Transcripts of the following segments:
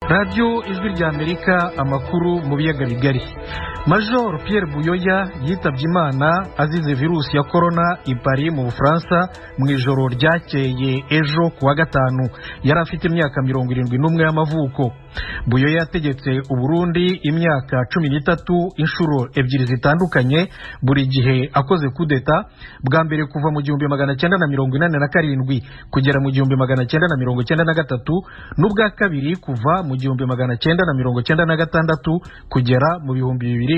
Radiyo Ijwi ry'Amerika, amakuru mu biyaga bigari. Major Pierre Buyoya yitabye Imana azize virusi ya korona i Paris mu Bufaransa mu ijoro ryakeye ejo ku wa gatanu. Yari afite imyaka 71 y'amavuko. Buyoya yategetse Uburundi imyaka 13 inshuro ebyiri zitandukanye, buri gihe akoze kudeta. Bwa mbere kuva mu 1987 kugera mu 1993, n'ubwa kabiri kuva mu 1996 kugera mu 2003.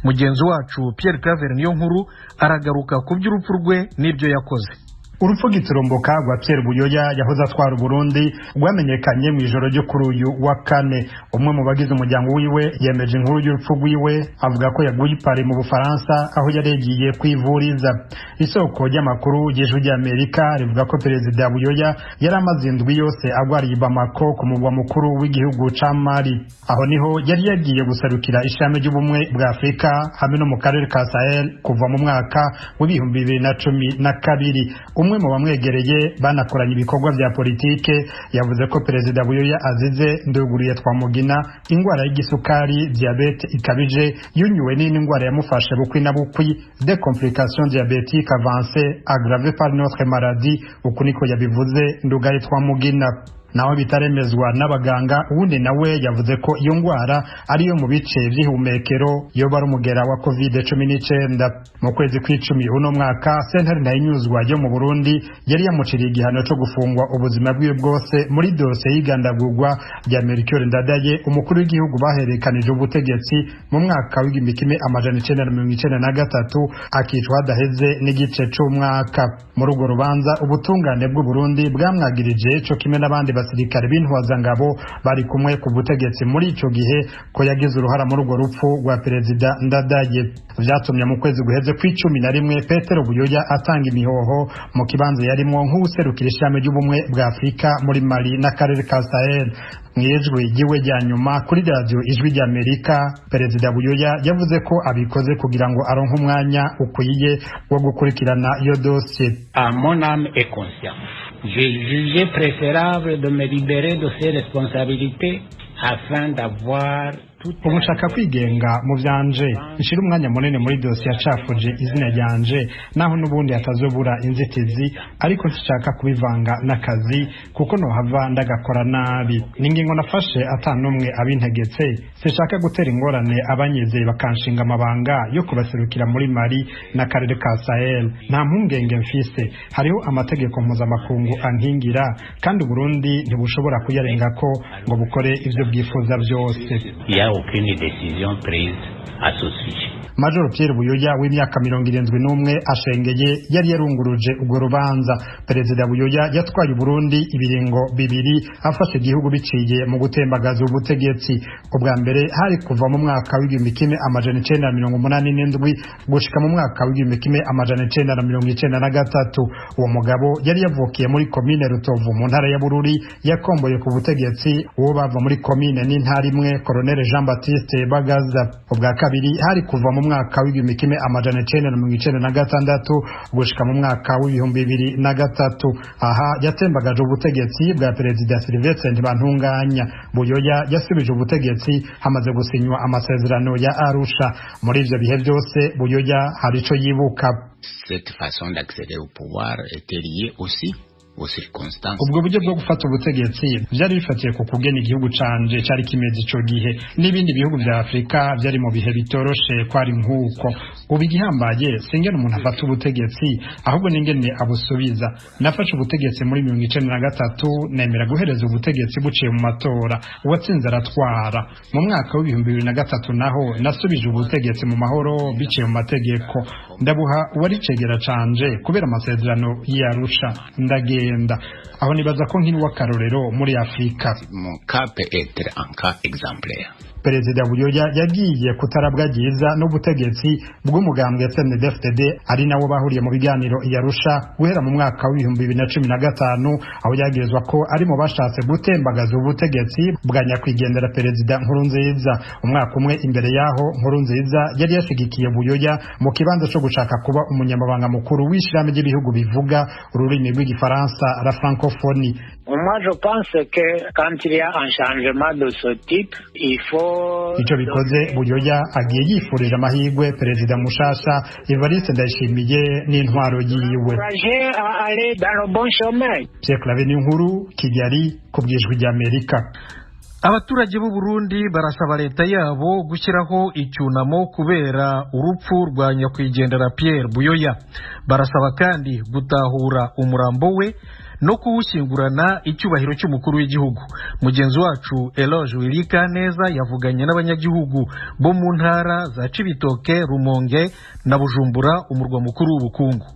Mugenzi wacu Pierre Claver niyo nkuru aragaruka ku by'urupfu rwe n'ibyo yakoze. Urupfu giturumbuka rwa Pierre Buyoya yahoze atwara Uburundi rwamenyekanye mu ijoro ryo kuri uyu wa kane. Umwe mu bagize umuryango wiwe yemeje inkuru y'urupfu rwiwe, avuga ko yaguye i Paris mu Bufaransa aho yari yagiye kwivuriza. Isoko ry'amakuru y'Ijwi ry'Amerika rivuga ko Perezida Buyoya yari amaze indwi yose agwariye i Bamako, ku murwa mukuru w'igihugu ca Mali. Aho niho yari yagiye guserukira ishami ry'Ubumwe bwa Afurika hamwe no mu karere ka Sahel kuva mu mwaka wa 2012. Umwe mu bamwegereye banakoranye ibikorwa vya politike yavuze ko Perezida Buyoya azize nduguriye Twamugina ingwara y'igisukari, diabète ikabije, yunyuwe n'indi ndwara yamufashe bukwi na bukwi, des complications diabétiques avancées aggravées par notre maladie. Uku niko yabivuze, Ndugaye Twamugina. Naho bitaremezwa n'abaganga, uwundi nawe yavuze ko iyo ndwara ariyo mu bice vy'ihumekero, yoba ari umugera wa COVID-19. Mu kwezi kw'icumi uno mwaka, sentare Ntahinyuzwa yo mu Burundi yari yamuciriye igihano co gufungwa ubuzima bwiwe bwose muri dosiye y'igandagurwa rya Melchior Ndadaye, umukuru w'igihugu baherekanije ubutegetsi mu mwaka wa 1993, akicwa hadaheze n'igice c'umwaka. Muri urwo rubanza, ubutungane bw'u Burundi bwamwagirije co kimwe n'abandi basirikare b'intwazangabo bari kumwe ku butegetsi muri ico gihe ko yagize uruhara muri urwo rupfu rwa Perezida Ndadaye. Vyatumye mu kwezi guheze kw'icumi na rimwe Petero Buyoya atanga imihoho mu kibanza yarimwo nk'uwuserukira ishami ry'Ubumwe bwa Afurika muri Mali n'akarere ka Sahel. Mw'ijwi ryiwe rya nyuma kuri Radiyo Ijwi ry'Amerika, Perezida Buyoya yavuze ko abikoze kugira ngo aronke umwanya ukwiye wo gukurikirana iyo dosiye. À mon âme et conscience, j'ai jugé préférable de me libérer de ces responsabilités afin d'avoir Ubu nshaka kwigenga mu vyanje, nshira umwanya munini muri dosiye yacafuje izina ryanje, naho n'ubundi hatazobura inzitizi, ariko nshaka kubivanga n'akazi kuko nohava ndagakora nabi. Ni ingingo nafashe ata n'umwe abintegetse. Sinshaka gutera ingorane abanyizeye bakanshinga amabanga yo kubaserukira muri Mali n'akarere ka Sahel. Nta mpungenge mfise, hariho amategeko mpuzamakungu ankingira, kandi Uburundi ntibushobora kuyarengako ngo bukore ivyo bwifuza vyose. Il n'y a aucune décision prise à ce sujet. Major Pierre Buyoya w'imyaka 71 ashengeye yari yarunguruje urwo rubanza. Perezida Buyoya yatwaye Uburundi ibiringo bibiri, afashe igihugu biciye mu gutembagaza ubutegetsi. Ubwa mbere hari kuva mu mwaka wa 1987 gushika mu mwaka wa 1993. Uwo mugabo yari yavukiye muri komine Rutovu mu ntara ya Bururi, yakomboye ku butegetsi uwo bava muri komine n'intara imwe, Colonel Jean Baptiste Bagaza. Ubwa kabiri hari kuva mu mwaka wa 1996 gushika mu mwaka wa 2003. Aha yatembagaje ubutegetsi bwa Perezida Sylvestre Ntibantunganya. Buyoya yasubije ubutegetsi hamaze gusinywa amasezerano ya Arusha. Muri ivyo bihe byose, Buyoya hari ico yibuka. Cette façon d'accéder au pouvoir était liée aussi aux circonstances. Ubwo buryo bwo gufata ubutegetsi byari bifatiye ku kugena igihugu canje cari kimeze ico gihe n'ibindi bihugu vya Afurika byari mu bihe bitoroshe. Kwari nk'uko ubu. Igihambaye singene umuntu afata ubutegetsi, ahubwo n'ingene abusubiza. Nafashe ubutegetsi muri 93, nemera guhereza ubutegetsi buciye mu matora, uwatsinze aratwara. Mu mwaka wa 2003 naho nasubije ubutegetsi mu mahoro biciye mu mategeko, ndabuha uwari cegera canje kubera amasezerano y'Arusha, ndagenda. Aho nibaza ko nkiri w'akarorero muri Afurika. Mon cas peut être un cas exemplaire. Perezida Buyoya yagiye kutarabwa ryiza n'ubutegetsi bw'umugambwe CNDD-FDD, ari nawo bahuriye mu biganiro i Arusha guhera mu mwaka wa 2015, aho yagirizwa ko ari mu bashatse gutembagaza ubutegetsi bwa nyakwigendera Perezida Nkurunziza. Umwaka umwe imbere yaho, Nkurunziza yari yashigikiye Buyoya mu kibanza cyo gushaka kuba umunyamabanga mukuru w'ishirahamwe ry'ibihugu bivuga ururimi rw'igifaransa. rw'igifaransa la Francophonie. Moi, je pense que quand il y a un changement de ce type, il faut... Ico bikoze, Buyoya agiye yifurije amahirwe perezida mushasha Evariste Ndayishimiye n'intwaro yiwe. À aller dans le bon chemin. Pierre Claver Niyonkuru, Kigali, ku bw'Ijwi ry'Amerika. Abaturage b'u Burundi barasaba leta yabo gushyiraho icyunamo kubera urupfu rwa nyakwigendera Pierre Buyoya. Barasaba kandi gutahura umurambo we no kuwushyingurana icyubahiro cy'umukuru w'igihugu. Mugenzi wacu Eloge Wirikaneza yavuganye n'abanyagihugu bo mu ntara za Cibitoke, Rumonge na Bujumbura, umurwa mukuru w'ubukungu.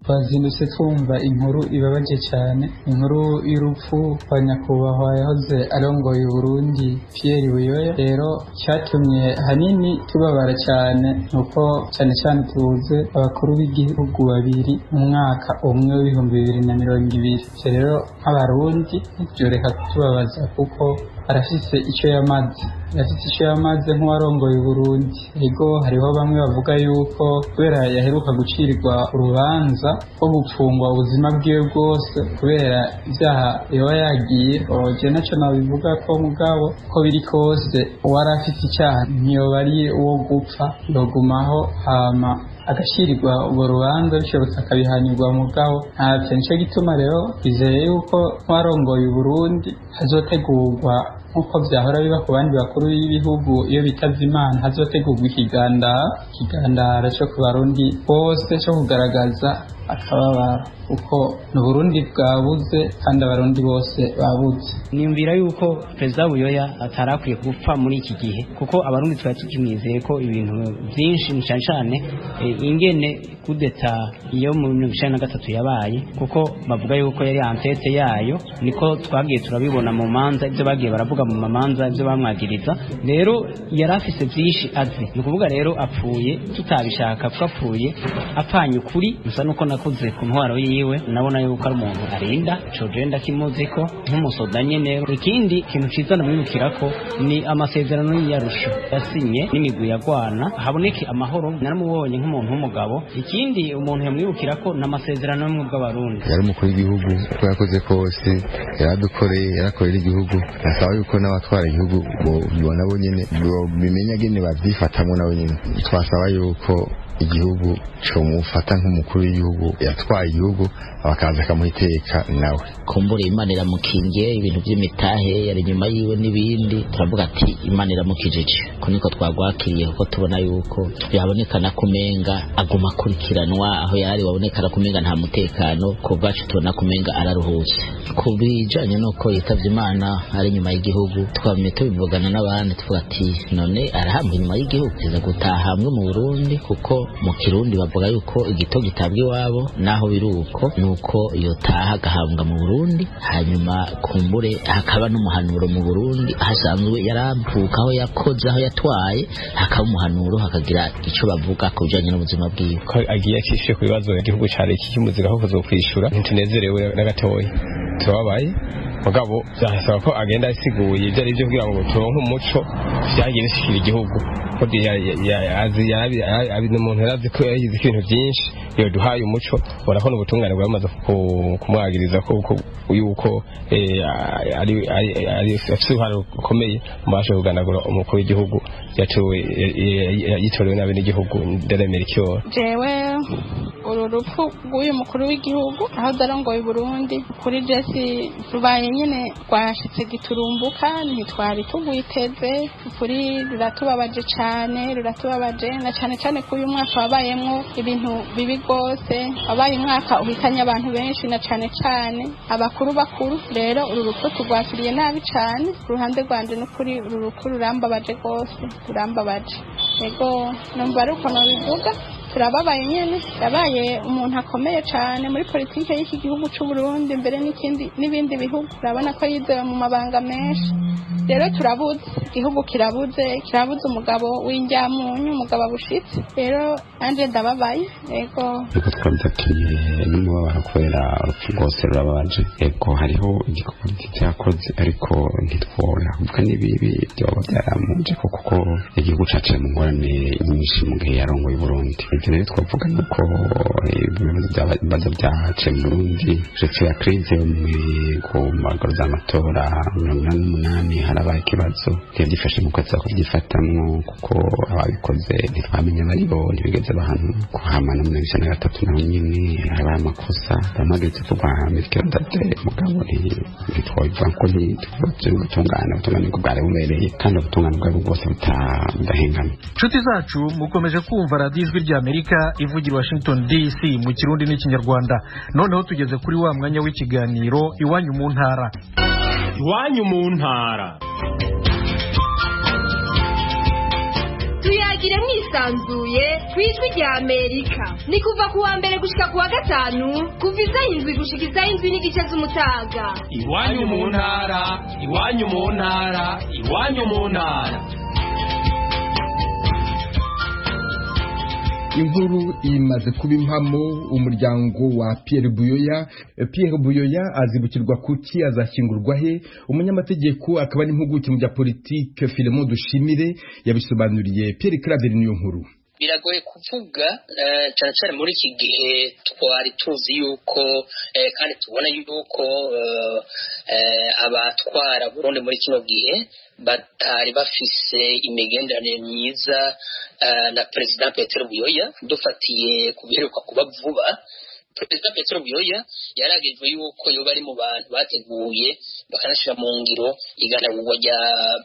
Twazindutse twumva inkuru ibabaje cyane, inkuru y'urupfu rwa nyakubahwa yahoze arongoye Burundi Pierre Buyoya. Rero cyatumye hanini tubabara cyane nuko cyane cyane tubuze abakuru b'igihugu babiri mu mwaka umwe w'2020. Rero nk'Abarundi ntivyoreka kutubabaza, kuko arafise icyo yamaze, arafise icyo yamaze nk'uwarongoye Burundi. Ego, hariho bamwe bavuga yuko kubera yaheruka gucirirwa urubanza rwo gupfungwa ubuzima bwiwe bwose kubera ibyaha yoba yagiye, oje naco nabivuga ko, mugabo ko biri kose uwari afise icyaha ntiyoba ari uwo gupfa, yogumaho hama agashirirwa urwo rubanza, bishobotse akabihanirwa, mugabo ntavyo. Nico gituma rero twizeye yuko nk'uwarongoye Burundi hazotegurwa, nk'uko vyahora biba ku bandi bakuru b'ibihugu iyo bitavye Imana, hazotegurwa ikigandara co ku Barundi bose co kugaragaza akababaro, kuko ni Uburundi bwabuze kandi Abarundi bose babuze. Niyumvira yuko Perezida Buyoya atarakwiye gupfa muri iki gihe, kuko Abarundi twari tukimwizeye ko ibintu byinshi, cyane cyane ingene kudeta iyo mu 1993 yabaye, kuko bavuga yuko yari antete yayo. Niko twagiye turabibona mu manza, ibyo bagiye baravuga mu mamanza, ibyo bamwagiriza. Rero yari afise byinshi azi. Ni ukuvuga rero apfuye tutabishaka, kuko apfuye apfanye ukuri. Gusa nuko nakuze ku ntwaro yiwe, nabona yuko ari umuntu arinda coje, ndakimuzi ko nk'umusoda nyene. Ikindi kintu ciza namwibukira ko ni amasezerano y'Arusha yasinye n'imigwi yagwana haboneke amahoro. Naramubonye nk'umuntu w'umugabo. Ikindi umuntu yamwibukira ko n'amasezerano y'ubumwe bw'Abarundi. Yari umukuru w'igihugu, uko yakoze kose yaradukoreye, yarakorera igihugu. Nasaba yuko n'abatwara igihugu nabo nyene bimenya gene bavyifatamwo nabo nyene. Twasaba yuko igihugu comufata nk'umukuru w'igihugu yatwaye igihugu, bakaza akamuha iteka nawe. Kumbura Imana iramukingiye, ibintu by'imitahe yari inyuma yiwe n'ibindi, turavuga ati Imana iramukijije, ko niko twagwakiriye, kuko tubona yuko byabonekana kumenga aguma akurikiranwa aho yari, wabonekana kumenga nta mutekano. Ku bwacu tubona kumenga araruhutse. Ku bijanye n'uko yitavye Imana ari inyuma y'igihugu, twamye tubivugana n'abandi, tuvuga ati none arahambwa inyuma y'igihugu, kiza gutaha hamwe mu Burundi, kuko mu Kirundi bavuga yuko igito gitabwa iwabo. Naho biri uko, nuko yotaha agahambwa mu Burundi, hanyuma kumbure hakaba n'umuhanuro mu Burundi hasanzwe yaravuka, aho yakoze, aho yatwaye, hakaba umuhanuro, hakagira ico bavuga ku bijanye n'ubuzima bwiwe. Ko agiye akishuye ku bibazo igihugu cari kimuzigaho kuzokwishura, ntitunezerewe na gatoya, turababaye, mugabo byasaba ko agenda asiguye ibyo ari byo kugira ngo turonke umuco vyagiye bishikira igihugu, ko umuntu yarazi ko yagize ibintu byinshi, yoduhaye umuco. Ubona ko n'ubutungane bwamaze kumwagiriza ko yuko ari afise uruhare rukomeye mu bashe kuganagura umukuru w'igihugu yitorewe n'abenegihugu Ndadaye. Jewe uru rupfu rw'uyu mukuru w'igihugu aho darongoye Burundi, kuri jesi rubaye nyene rwashitse giturumbuka, ntitwari tugwiteze. Kuri ruratubabaje cane, ruratubabaje na cane cane ko uyu mwaka wabayemwo ibintu bibi rwose, wabaye umwaka uhitanye abantu benshi, na cane cane abakuru bakuru. Rero uru rupfu turwakiriye nabi cane. Ku ruhande rwanje, n'ukuri uru rupfu rurambabaje rwose, rurambabaje. Ego, numva ari uko nobivuga. Turababaye nyene, yabaye umuntu akomeye cane muri politike y'iki gihugu c'u Burundi, mbere n'ikindi n'ibindi bihugu. Urabona ko yizewe mu mabanga menshi. Rero turabuze Igihugu kirabuze umugabo w'injyamunyu, umugabo abushitse. Rero anje ndababaye. Yego, niko twabyakiriye n'umubabaro kubera urupfu rwose rurababaje. Yego, hariho igikorwa cyakoze ariko ntitwora kuvuga n'ibibi byoba byaramuje kuko igihugu caciye mu ngorane nyinshi mu gihe yarongoye Burundi. Ivyo rero twavuga nuko ibibazo byaciye mu Burundi uretse ya crise ku magaro z'amatora 88 harabaye ikibazo ntibyifashe mu kwezi kubyifatamwo kuko ababikoze ntitwamenye abaribo, ntibigeze bahanwa. Kuhamana 93 naho nyene harabaye amakosa bamageze kuva Melchior Ndadaye, mugabo ntitwobivuga ko ntituvuze ubutungane bwo bwari bubereye kandi ubutungane bwari bwose budahengamye. Nshuti zacu, mukomeje kumva radiyo Ijwi ry'Amerika ivugira Washington DC mu Kirundi n'Ikinyarwanda. Noneho tugeze kuri wa mwanya w'ikiganiro Iwanyu mu Ntara. Iwanyu mu Ntara. Tuyagire mwisanzuye ku Ijwi rya Amerika. Ni kuva ku wa mbere gushika ku wa gatanu, kuva isaha 7 gushika isaha 7:30 z'umutaga. Iwanyu mu Ntara, Iwanyu mu Ntara, Iwanyu mu Ntara. Inkuru imaze kuba impamo. Umuryango wa Pierre Buyoya, Pierre Buyoya azibukirwa kuki? Azashyingurwa he? Umunyamategeko akaba n'impuguke mu bya politike Philemon Dushimire yabisobanuriye Pierre Claver niyo nkuru. Biragoye kuvuga, cyane cyane muri iki gihe twari tuzi yuko kandi tubona yuko abatwara Burundi muri kino gihe batari bafise imigenderanire myiza na Perezida Petero Buyoya. Dufatiye ku biheruka kuba vuba, Perezida Petero Buyoya yaragejwe yuko yoba ari mu bantu bateguye bakanashyira mu ngiro iganagurwa rya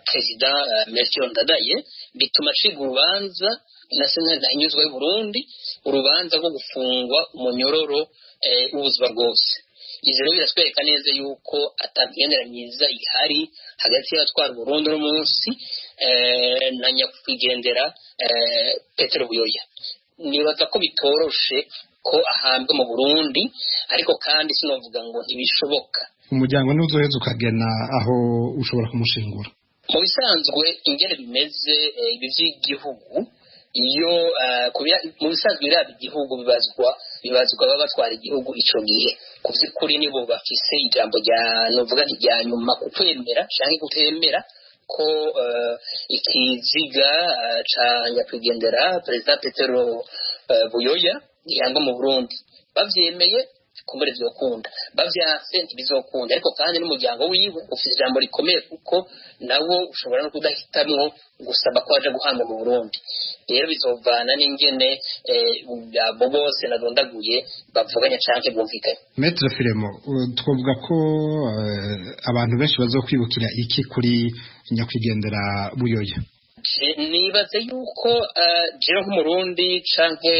Perezida Melchior Ndadaye, bituma aciga urubanza na sentare ntahinyuzwa y'u Burundi, urubanza rwo gufungwa umunyororo w'ubuzima bwose. Ivyo rero biratwereka neza yuko ata migenderanire myiza ihari hagati y'abatwara Burundi uno munsi na nyakwigendera Petero Buyoya. Nibaza ko bitoroshe ko ahambwe mu Burundi, ariko kandi sinovuga ngo ntibishoboka. Umuryango ntuzoheza ukagena aho ushobora kumushingura? Mu bisanzwe ingene bimeze, ibi vy'igihugu iyo mu bisanzwe biraba igihugu bibazwa baba batwara igihugu ico gihe. Ku vy'ukuri nibo bafise ijambo rya novuga nti rya nyuma ku kwemera canke kutemera ko ikiziga ca nyakwigendera Perezida Petero Buyoya gihangwa mu Burundi. Bavyemeye kumbure vyokunda, bavyanse ntibizokunda. Ariko kandi n'umuryango wiwe ufite ijambo rikomeye kuko nawo ushobora no kudahitamwo gusaba ko aja guhanga mu Burundi. Rero bizovana n'ingene abo bose nadondaguye bavuganye canke bumvikanye. Maître Firemo, twavuga ko abantu benshi bazokwibukira iki kuri nyakwigendera Buyoya? Nibaze yuko jewe nk'umurundi canke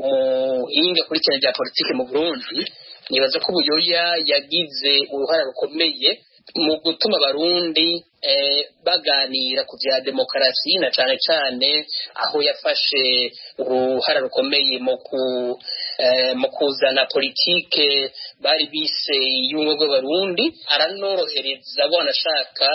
umuhinga kurikirana rya politike mu Burundi, nibaza ko Buyoya yagize uruhara rukomeye mu gutuma abarundi baganira ku vya demokarasi, na cane cane aho yafashe uruhara rukomeye mu kuzana politike bari bise y'ubumwe bw'abarundi. Aranorohereza bonashaka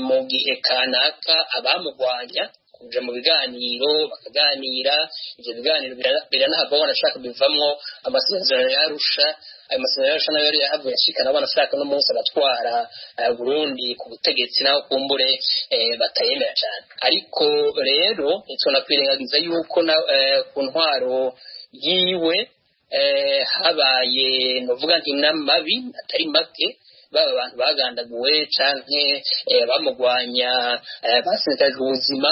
mu gihe kanaka abamugwanya kuja mu biganiro bakaganira. Ivyo biganiro biranahava wanashaka bivamwo amasezerano ya Arusha. Ayo masezerano ya Arusha nayo yari yahavuye ashikana wanashaka no munsi abatwara Burundi ku butegetsi, naho kumbure batayemera cane. Ariko rero ntitwonakwirengagiza yuko ku ntwaro yiwe habaye novuga nti n'amabi atari make, baba abantu bagandaguwe canke bamugwanya basinzikajwe ubuzima.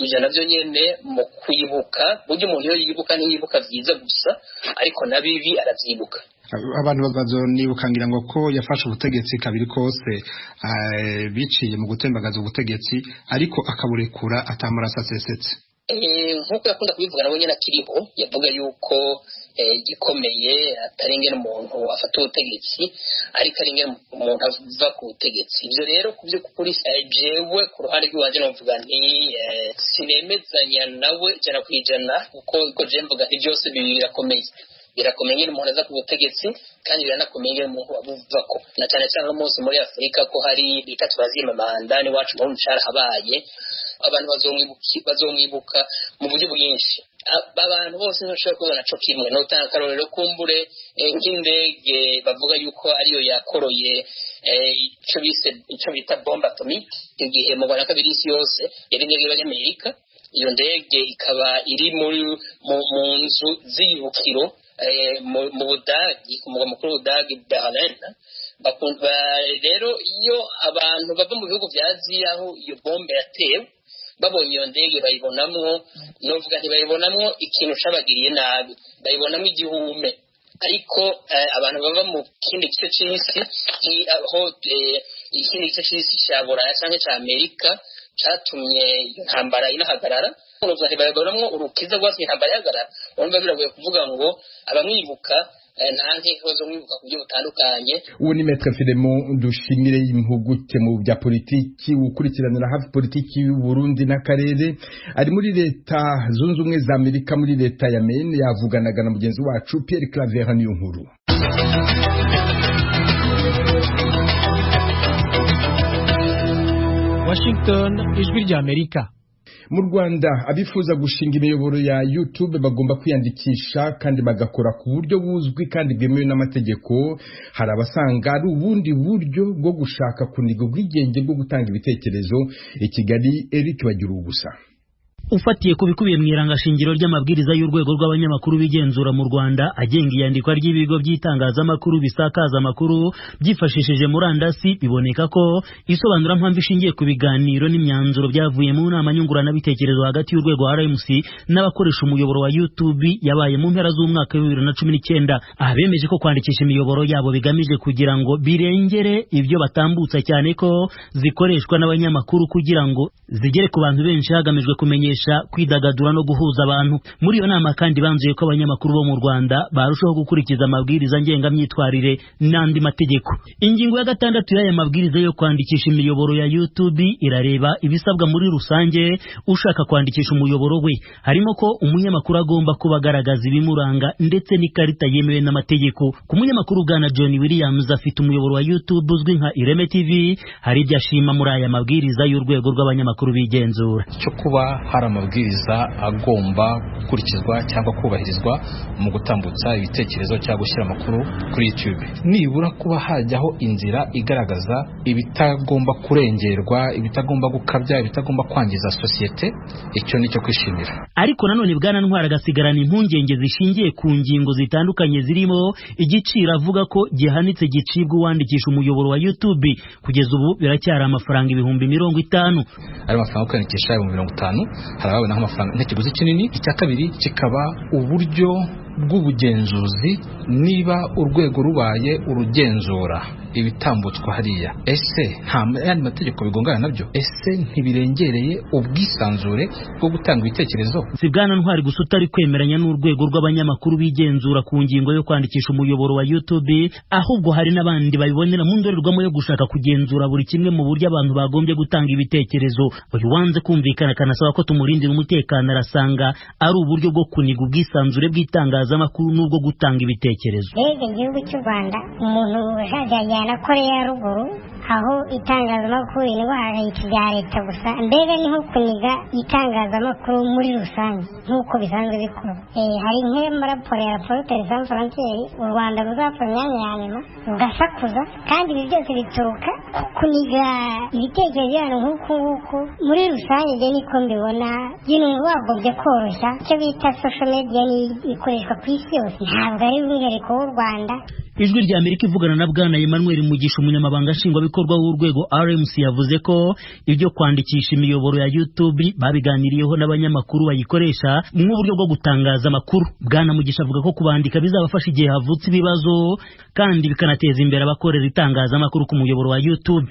Ivyo navyo nyene mu kwibuka, burya umuntu iyo yibuka ntiyibuka vyiza gusa, ariko na bibi aravyibuka. Abantu bazonibuka ngira ngo ko yafashe ubutegetsi kabiri kose biciye mu gutembagaza ubutegetsi, ariko akaburekura atamaraso asesetse. Nk'uko yakunda kubivuga nawe nyene akiriho, yavuga yuko igikomeye atari ingene umuntu afata ubutegetsi, ariko ari ingene umuntu ava ku butegetsi. Ivyo rero ku vy'ukuri jewe ku ruhande rw'iwanje novuga nti sinemezanya nawe 100%, kuko iko je mvuga nti vyose birakomeye. Birakomeye nyine umuntu aza ku butegetsi, kandi biranakomeye nyine umuntu abuvako, na cyane cyane uno munsi muri Afurika ko hari bita turazima manda n'iwacu mu habaye abantu bazomwibuka mu buryo bwinshi. Abantu bose ntibashobora kubona co kimwe. Notanga akarorero kumbure nk'indege bavuga yuko ariyo yakoroye ico bise ico bita bombe atomique igihe mu Rwanda kabiri isi yose yari indege y'Abanyamerika. Iyo ndege ikaba iri muri mu nzu z'ibukiro mu Budagi, ku mugwa mukuru w'Ubudagi Berlin. Bakumva rero iyo abantu bava mu bihugu vya Aziya aho iyo bombe yatewe babonye iyo ndege bayibonamwo, novuga ntibayibonamwo ikintu cabagiriye nabi, bayibonamwo igihume. Ariko abantu bava mu kindi gice c'isi, aho ikindi gice c'isi ca Buraya canke ca Amerika catumye iyo ntambara inahagarara, novuga ntibayibonamwo urukiza rwatumye intambara ihagarara. Urumva biragoye kuvuga ngo abamwibuka nta nkiko zo mwibuka ku buryo butandukanye. Uwo ni Maître Philemon Dushimire, impuguke mu bya politiki, ukurikiranira hafi politiki y'u Burundi n'akarere, ari muri Leta Zunze Ubumwe za Amerika, muri leta ya Maine. Yavuganaga na mugenzi wacu Pierre Claver Niyonkuru. Washington, Ijwi rya Amerika. Mu Rwanda abifuza gushinga imiyoboro ya YouTube bagomba kwiyandikisha kandi bagakora ku buryo buzwi kandi bwemewe n'amategeko. Hari abasanga ari ubundi buryo bwo gushaka kuniga ubwigenge bwo gutanga ibitekerezo. I Kigali, Eric Bagira ubusa. Ufatiye ku bikubiye mu irangashingiro ry'amabwiriza y'urwego rw'abanyamakuru bigenzura mu Rwanda agenga iyandikwa ry'ibigo by'itangazamakuru bisakaza amakuru byifashishije murandasi, biboneka ko isobanura mpamvu ishingiye ku biganiro n'imyanzuro byavuye mu nama nyunguranabitekerezo hagati y'urwego RMC n'abakoresha umuyoboro wa YouTube yabaye mu mpera z'umwaka wa 2019. Aha bemeje ko kwandikisha imiyoboro yabo bigamije kugira ngo birengere ibyo batambutsa, cyane ko zikoreshwa n'abanyamakuru kugira ngo zigere ku bantu benshi hagamijwe kumenyesha, kwidagadura no guhuza abantu. Muri iyo nama kandi banzuye ko abanyamakuru bo mu Rwanda barushaho gukurikiza amabwiriza ngengamyitwarire n'andi mategeko. Ingingo ya 6 y'aya mabwiriza yo kwandikisha imiyoboro ya YouTube irareba ibisabwa muri rusange ushaka kwandikisha umuyoboro we. Harimo ko umunyamakuru agomba kuba agaragaza ibimuranga ndetse n'ikarita yemewe n'amategeko. Ku munyamakuru Bwana John Williams afite umuyoboro wa YouTube uzwi nka Ireme TV, hari ibyo ashima muri aya mabwiriza y'urwego rw'abanyamakuru bigenzura. Cyo kuba hari amabwiriza agomba gukurikizwa cyangwa kubahirizwa mu gutambutsa ibitekerezo cyangwa gushyira amakuru kuri YouTube, nibura kuba hajyaho inzira igaragaza ibitagomba kurengerwa, ibitagomba gukabya, ibitagomba kwangiza sosiyete. Icyo nicyo kwishimira. Ariko nanone Bwana Ntwara agasigarana impungenge zishingiye ku ngingo zitandukanye zirimo igiciro avuga ko gihanitse gicibwa uwandikisha umuyoboro wa YouTube. Kugeza ubu biracyari amafaranga 50,000. Ari amafaranga kwandikisha 50,000, hari ababona amafaranga nk'ikiguzi kinini. Icya kabiri kikaba uburyo bw'ubugenzuzi, niba urwego rubaye urugenzura ibitambutswa hariya, ese nta yandi mategeko bigongana nabyo? Ese ntibirengereye ubwisanzure bwo gutanga ibitekerezo? Si Bwana Ntwari gusa utari kwemeranya n'urwego rw'abanyamakuru bigenzura ku ngingo yo kwandikisha umuyoboro wa YouTube, ahubwo hari n'abandi babibonera mu ndorerwamo yo gushaka kugenzura buri kimwe mu buryo abantu bagombye gutanga ibitekerezo. Uyu wanze kumvikana akanasaba ko tumurindira umutekano arasanga ari uburyo bwo kuniga ubwisanzure bw'itangazamakuru n'ubwo gutanga ibitekerezo. Mbega igihugu cy'u Rwanda umuntu ushaka na Korea ya ruguru aho itangazamakuru indwara ibya leta gusa, mbega niho kuniga itangazamakuru muri rusange nk'uko bisanzwe bikorwa. Hari nk'amaraporo ya Reporters Sans Frontières, u Rwanda ruzapfa imyanya ya nyuma rugasakuza, kandi ibi byose bituruka ku kuniga ibitekerezo by'abantu nk'uku nguku. Muri rusange njye niko mbibona, nyine bagombye koroshya icyo bita social media, ni ikoreshwa ku isi yose, ntabwo ari umwihariko w'u Rwanda. Ijwi rya Amerika ivugana na Bwana Emmanuel Mugisha, umunyamabanga nshingwabikorwa w'urwego RMC, yavuze ko ibyo kwandikisha imiyoboro ya YouTube babiganiriyeho n'abanyamakuru bayikoresha nk'uburyo bwo gutangaza amakuru. Bwana Mugisha avuga ko kubandika bizabafasha igihe havutse ibibazo kandi bikanateza imbere abakorera itangazamakuru ku muyoboro wa YouTube.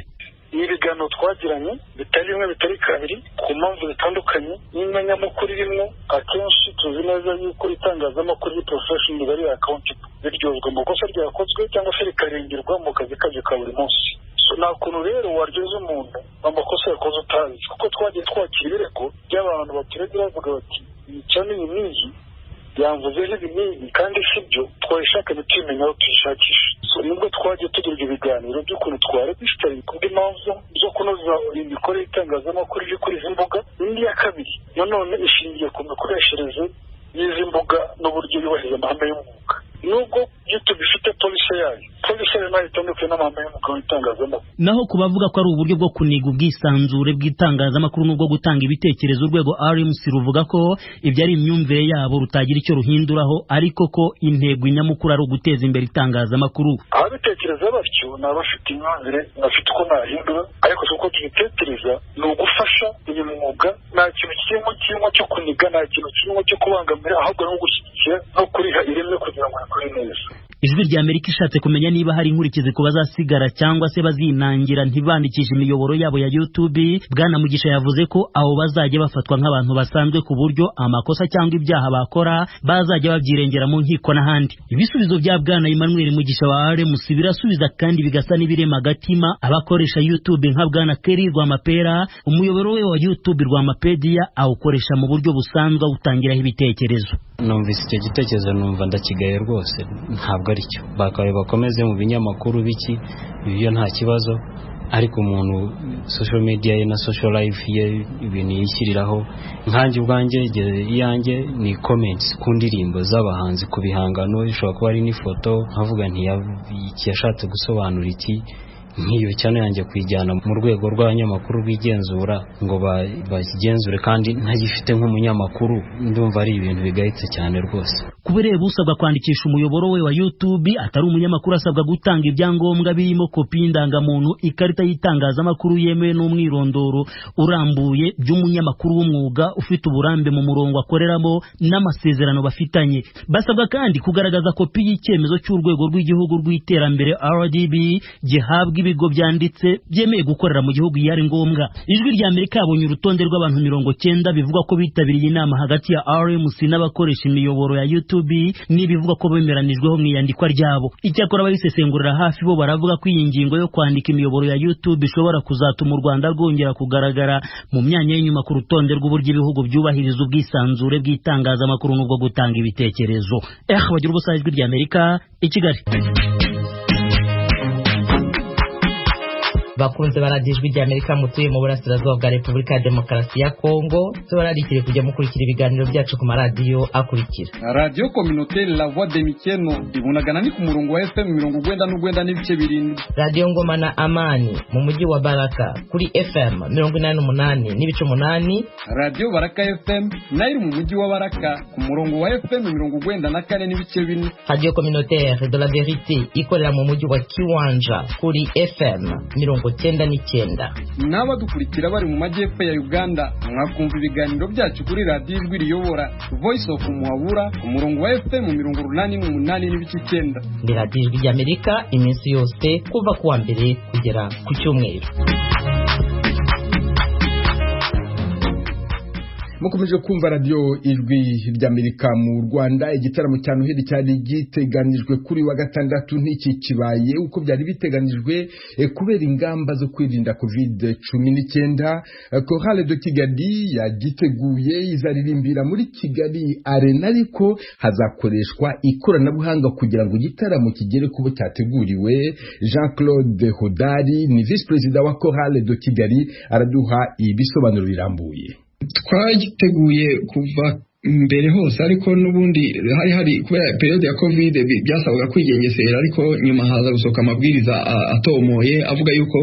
Ni ibiganiro twagiranye bitari rimwe bitari kabiri ku mpamvu zitandukanye n'inyamukuru irimo. Akenshi tuzi neza yuko itangazamakuru ri professional riba riri accountable, biryozwa mu kosa ryakozwe cyangwa se rikarengerwa mu kazi kabyo ka buri munsi. So nta kuntu rero waryoza umuntu amakosa yakoze utazi, kuko twagiye twakira ibirego by'abantu baturage bavuga bati iyi cyane iyi n'iyi Yamvuzeho ibi n'ibi kandi si byo, twayishaka ntituyimenya aho tuyishakisha. So nubwo twagiye tugira ibyo biganiro by'ukuntu twaregisteringa kubw'impamvu zo kunoza imikorere y'itangazamakuru iri kuri izi mbuga. Indi ya kabiri nanone ishingiye ku mikoreshereze y'izi mbuga n'uburyo yubahiriza amahame y'umwuga. Nubwo YouTube ifite policy yayo, policy yayo nayo itandukanye n'amahame y'umwuga w'itangazamakuru. Naho ku bavuga ko ari uburyo bwo kuniga ubwisanzure bw'itangazamakuru n'ubwo gutanga ibitekerezo, urwego RMC ruvuga ko ibyo ari imyumvire yabo rutagira icyo ruhinduraho, ariko ko intego nyamukuru ari uguteza imbere itangazamakuru. Ababitekereza batyo ni abafite imyumvire bafite uko nahindura, ariko si uko tubitekereza, ni ugufasha uyu mwuga. Nta kintu kirimo cyo kuniga, nta kintu kirimo cyo kubangamira, ahubwo ni ugushyigikira no kuriha ireme kugira ngo rikore neza. Ijwi rya Amerika ishatse kumenya niba hari inkurikizi ku bazasigara cyangwa se bazinangira ntibandikishe imiyoboro yabo ya YouTube, Bwana Mugisha yavuze ko abo bazajya bafatwa nk'abantu basanzwe ku buryo amakosa cyangwa ibyaha bakora bazajya babyirengera mu nkiko n'ahandi. Ibisubizo bya Bwana Emmanuel Mugisha wa RMC birasubiza kandi bigasa n'ibirema agatima abakoresha YouTube nka Bwana Kerry Rwamapera. Umuyoboro we wa YouTube Rwamapedia awukoresha mu buryo busanzwe awutangiraho ibitekerezo. Numvise icyo gitekerezo numva ndakigaye rwose, ntabwo aricyo. Bakabe bakomeze mu binyamakuru biki, ibyo nta kibazo, ariko umuntu social media ye na social life ye ibintu yishyiriraho. Nkanjye ubwanjye iyanjye ni comments ku ndirimbo z'abahanzi, ku bihangano, ishobora kuba ari n'ifoto nkavuga nti iki yashatse gusobanura iki, nk'iyo cyane yanjye kuyijyana mu rwego rw'abanyamakuru rwigenzura ngo bakigenzure kandi ntagifite nk'umunyamakuru, ndumva ari ibintu bigayitse cyane rwose. Kubireba usabwa kwandikisha umuyoboro we wa YouTube atari umunyamakuru asabwa gutanga ibyangombwa birimo kopi y'indangamuntu, ikarita y'itangazamakuru yemewe n'umwirondoro urambuye by'umunyamakuru w'umwuga ufite uburambe mu murongo akoreramo n'amasezerano bafitanye. Basabwa kandi kugaragaza kopi y'icyemezo cy'urwego rw'igihugu rw'iterambere RDB gihabwa ibigo byanditse byemeye gukorera mu gihugu iyo ari ngombwa. Ijwi rya Amerika yabonye urutonde rw'abantu 90 bivugwa ko bitabiriye inama hagati ya RMC n'abakoresha imiyoboro ya YouTube n'ibivugwa ko bemeranijweho mu iyandikwa ryabo. Icyakora ababisesengurira hafi bo baravuga ko iyi ngingo yo kwandika imiyoboro ya YouTube ishobora kuzatuma u Rwanda rwongera kugaragara mu myanya y'inyuma ku rutonde rw'uburyo ibihugu byubahiriza ubwisanzure bw'itangazamakuru n'ubwo gutanga ibitekerezo. Bagira ubusa, Ijwi rya Amerika i Kigali. Bakunze baradiyo Ijwi rya Amerika mutuye mu burasirazuba bwa Repubulika ya Demokarasi ya Kongo, tubararikire kujya mukurikira ibiganiro byacu ku maradiyo akurikira: Radiyo Communautaire La Voix de Mikeno ibunagana ni ku murongo wa FM 97.7, Radiyo Ngoma na Amani mu mujyi wa Baraka kuri FM 88.8, Radiyo Baraka FM nayo iri mu mujyi wa Baraka ku murongo wa FM 94.4, Radiyo Communautaire de la Verite ikorera mu mujyi wa Kiwanja kuri FM 99. N'abadukurikira bari mu majyepfo ya Uganda mwakumva ibiganiro byacu kuri radiyo Ijwi Riyobora Voice of Muhabura ku murongo wa FM 88.9. Ni radiyo Ijwi ry'Amerika iminsi yose kuva ku wa mbere kugera ku cyumweru. Mukomeje kumva radio Ijwi ry'Amerika. Mu Rwanda igitaramo cya Noheli cyari giteganijwe kuri wa gatandatu n'iki kibaye uko byari biteganijwe kubera ingamba zo kwirinda COVID-19. Chorale de Kigali yagiteguye izaririmbira muri Kigali Arena, ariko hazakoreshwa ikoranabuhanga kugira ngo igitaramo kigere kubo cyateguriwe. Jean Claude Hodari ni vice perezida wa Chorale de Kigali, araduha ibisobanuro birambuye. Twagiteguye kuva mbere hose, ariko n'ubundi hari kubera periode ya covid byasabaga kwigengesera, ariko nyuma haza gusohoka amabwiriza atomoye avuga yuko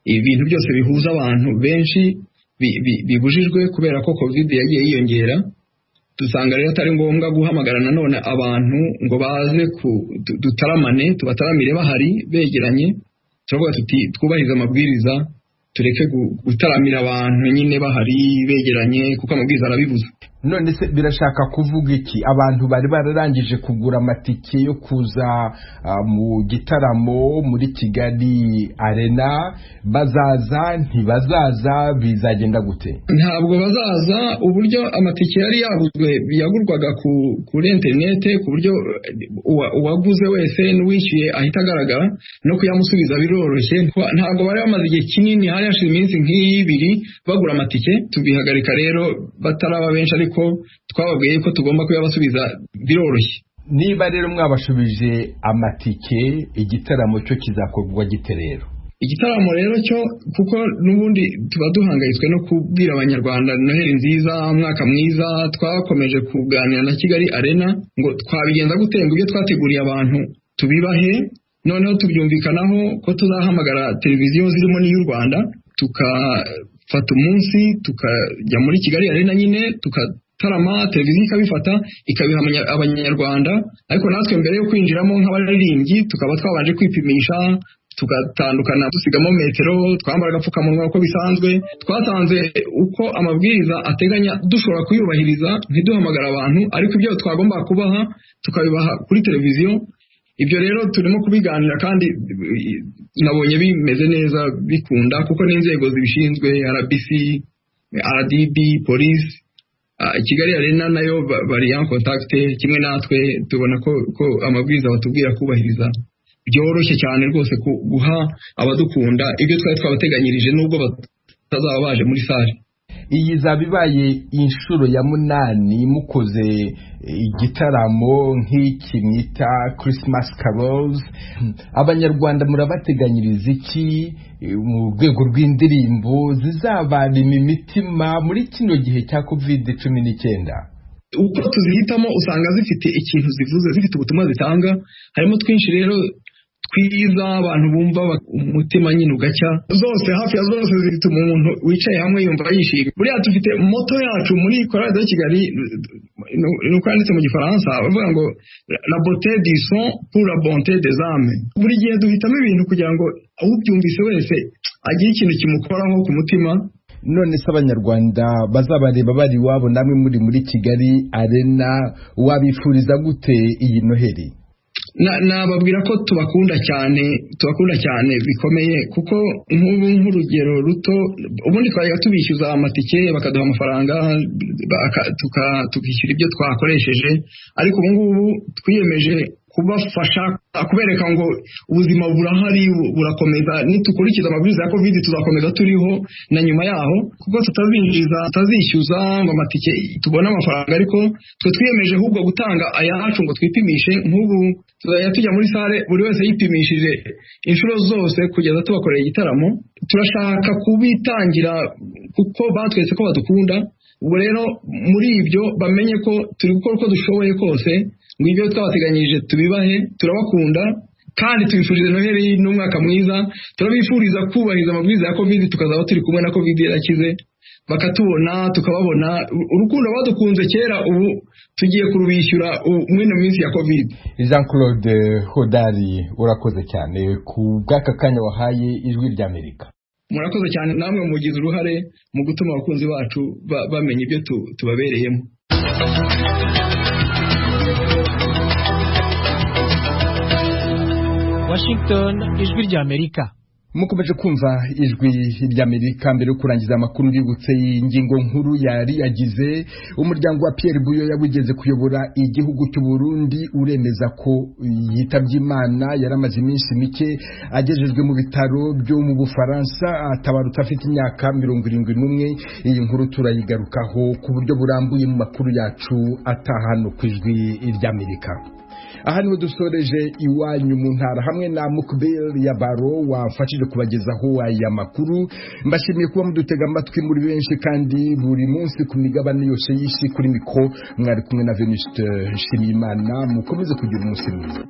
ibintu byose bihuza abantu benshi bibujijwe kubera ko covid yagiye yiyongera. Dusanga rero atari ngombwa guhamagara nanone abantu ngo baze dutaramane, tubataramire bahari begeranye. Turavuga tuti twubahirize amabwiriza, tureke gutaramira abantu nyine bahari begeranye kuko amabwiriza arabibuza. None se birashaka kuvuga iki? Abantu bari bararangije kugura amatike yo kuza mu gitaramo muri Kigali Arena bazaza, ntibazaza, bizagenda gute? Ntabwo bazaza. Uburyo amatike yari yaguzwe yagurwaga kuri interinete, ku buryo uwaguze wese n'uwishyuye ahita agaragara, no kuyamusubiza biroroshye. Ntabwo bari bamaze igihe kinini, hari hashize iminsi nk'ibiri bagura amatike, tubihagarika rero bataraba benshi, ariko Ariko twababwiye ko tugomba kuyabasubiza, biroroshye. Niba rero mwabashubije amatike, igitaramo cyo kizakorwa gite rero? Igitaramo rero cyo, kuko n'ubundi tuba duhangayitswe no kubwira Abanyarwanda Noheli nziza, umwaka mwiza, twakomeje kuganira na Kigali Arena ngo twabigenza gute ngo ibyo twateguriye abantu tubibahe. Noneho tubyumvikanaho ko tuzahamagara televiziyo zirimo n'iy'u Rwanda, tukafata umunsi tukajya muri Kigali Arena nyine tugatarama, televiziyo ikabifata ikabiha Abanyarwanda. Ariko natwe mbere yo kwinjiramo nk'abaririmbyi tukaba twabanje kwipimisha, tugatandukana dusigamo metero, twambara agapfukamunwa uko bisanzwe. Twasanze uko amabwiriza ateganya dushobora kuyubahiriza, ntiduhamagara abantu, ariko ibyo twagomba kubaha tukabibaha kuri televiziyo. Ibyo rero turimo kubiganira kandi nabonye bimeze neza, bikunda, kuko n'inzego zibishinzwe RBC, RDB, polisi, Kigali Arena nayo bari en contact kimwe natwe. Tubona ko amabwiriza batubwira kubahiriza byoroshye cyane rwose guha abadukunda ibyo twari twabateganyirije, nubwo batazaba baje muri sale. Iyi izaba ibaye inshuro ya 8 mukoze igitaramo nk'iki mwita Christmas Carols. Abanyarwanda murabateganyiriza iki mu rwego rw'indirimbo zizabarema imitima muri kino gihe cya COVID-19? Uko tuzihitamo usanga zifite ikintu zivuze, zifite ubutumwa zitanga. Harimo twinshi rero twiza abantu bumva umutima nyine ugacya. Zose, hafi ya zose, zituma umuntu wicaye hamwe yumva yishimye. Buriya dufite motto yacu muri Chorale de Kigali, ni uko yanditse mu Gifaransa, bavuga ngo "La beauté du son pour la bonté des âmes". Buri gihe duhitamo ibintu kugira ngo ubyumvise wese agire ikintu kimukoraho ku mutima. None se Abanyarwanda bazabareba bari iwabo, namwe muri Kigali Arena, wabifuriza gute iyi Noheli? Nababwira ko tubakunda cyane, tubakunda cyane bikomeye, kuko nk'ubu nk'urugero ruto, ubundi twajyaga tubishyuza amatike bakaduha amafaranga, tukishyura ibyo twakoresheje. Ariko ubu ngubu twiyemeje kubafasha, kubereka ngo ubuzima burahari, burakomeza, nitukurikiza amabwiriza ya COVID tuzakomeza turiho na nyuma yaho. Kuko tutabinjiza, tutazishyuza ngo amatike tubone amafaranga, ariko twe twiyemeje ahubwo gutanga ayacu ngo twipimishe. Nk'ubu tuzajya tujya muri sale buri wese yipimishije inshuro zose kugeza tubakoreye igitaramo. Turashaka kubitangira kuko batweretse ko badukunda. Ubwo rero muri ibyo bamenye ko turi gukora uko dushoboye kose ngo ibyo twabateganyirije tubibahe. Turabakunda kandi tubifurije Noheli n'umwaka mwiza. Turabifuriza kubahiriza amabwiriza ya COVID, tukazaba turi kumwe na COVID yarakize, bakatubona tukababona. Urukundo badukunze kera ubu tugiye kurubishyura muri ino minsi ya COVID. Jean Claude Hodari, urakoze cyane ku bw'aka kanya wahaye Ijwi ry'Amerika. Murakoze cyane namwe, mugize uruhare mu gutuma abakunzi bacu bamenya ibyo tubabereyemo. Washington, Ijwi ry'Amerika. Mukomeje kumva Ijwi ry'Amerika. Mbere yo kurangiza amakuru, mbibutse ingingo nkuru yari yagize: umuryango wa Pierre Buyoya wigeze kuyobora igihugu cy'u Burundi uremeza ko yitabye Imana. Yaramaze iminsi mike agejejwe mu bitaro byo mu Bufaransa, atabarutse afite imyaka 71. Iyi nkuru turayigarukaho ku buryo burambuye mu makuru yacu ataha hano ku Ijwi ry'Amerika. Aha niho dusoreje Iwanyu mu Ntara hamwe na Mukbel ya Baro wamfashije kubagezaho aya makuru. Mbashimiye kuba mudutega amatwi muri benshi kandi buri munsi ku migabane yose y'isi. Kuri mikoro mwari kumwe na Venuste Nshimiyimana. Mukomeze kugira umunsi mwiza.